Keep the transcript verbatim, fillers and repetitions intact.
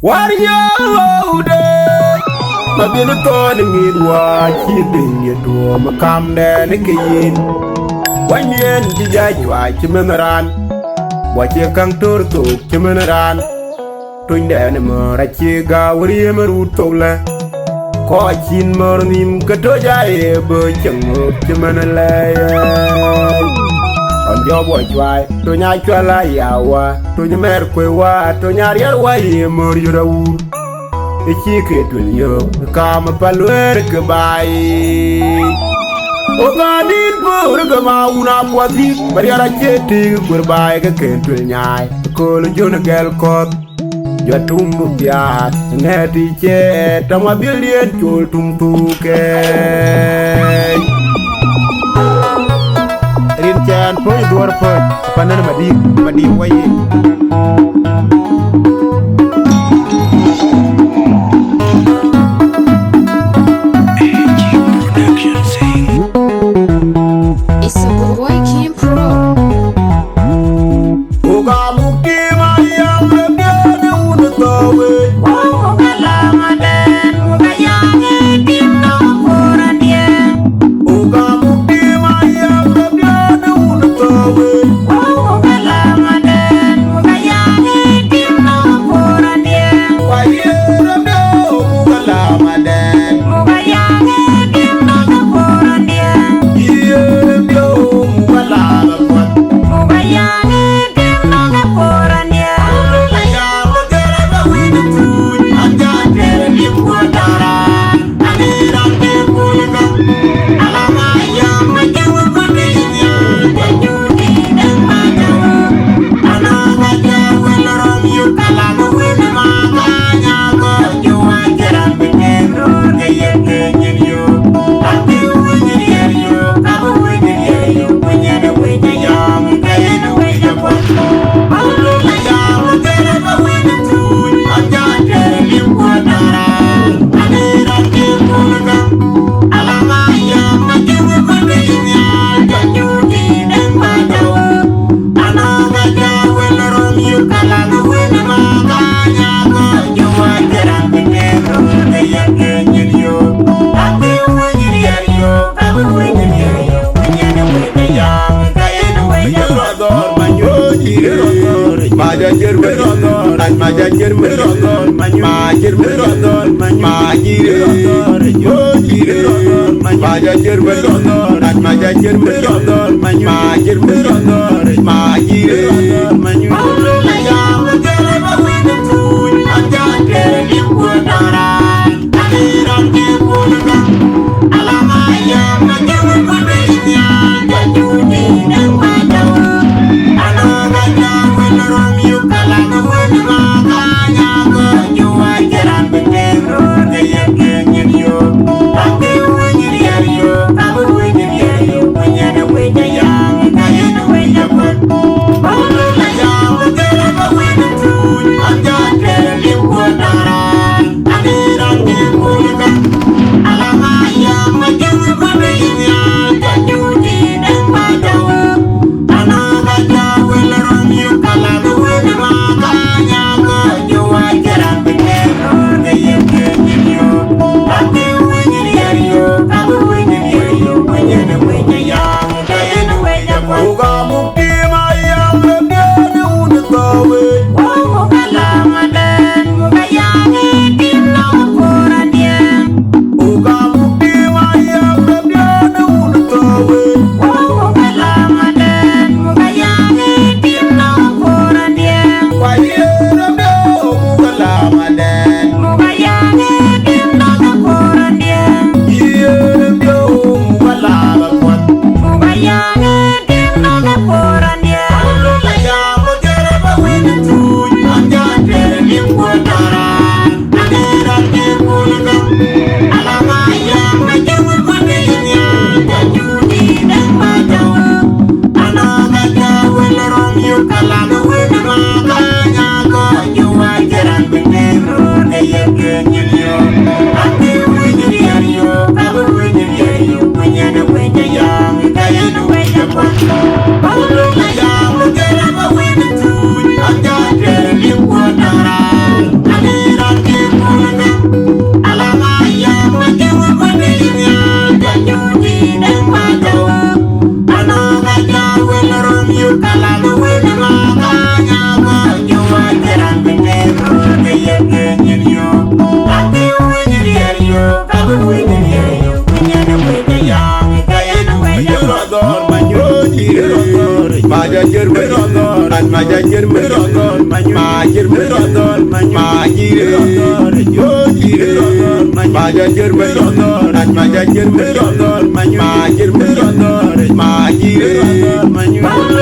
War yööde, ma bïn thɔn ŋic wä cï dïŋ ye tuɔɔm kamdɛn ke yïn. Wany yen cï ja cuac cï mën raan, wä cie käŋ tör thok cï mën raan. Tunydɛn mör acï gäu riëm rut thok lë, kɔc cïn mör nhïïm ke tɔc aye bï cieŋ ŋök cï mën lɛɛi. Ɣɔn jɔ bɔ cuai, tuny acuɛl aya wä, tuny mɛr kuëë wä, tuny ariɛl wä ye mör yöt awur. Ë cï ke tuny yök, kam pa lueer ke baai. O ka dït bör ke ma wun akuɔth yïk, bä riɛl acie tïŋ kuër baai ke ken tuel nyaai. Kööl jön gɛl kɔ̈th, jɔ tum bï piaat, ŋɛ̈t ë ciɛɛt, tɔŋ abiëldiɛn col tum thuukë. Rin cɛɛn pöc duɔ̈r pöc, apanën madï, madï wä ye. It's a boy Kim Pro. Jajir mi rɔdɔl many, majir mi rɔdɔl many, majir rɔdɔl, yo jir rɔdɔl many, majajir mi rɔdɔl, majajir mi rɔdɔl many, majir mi rɔdɔl, majir rɔdɔl many.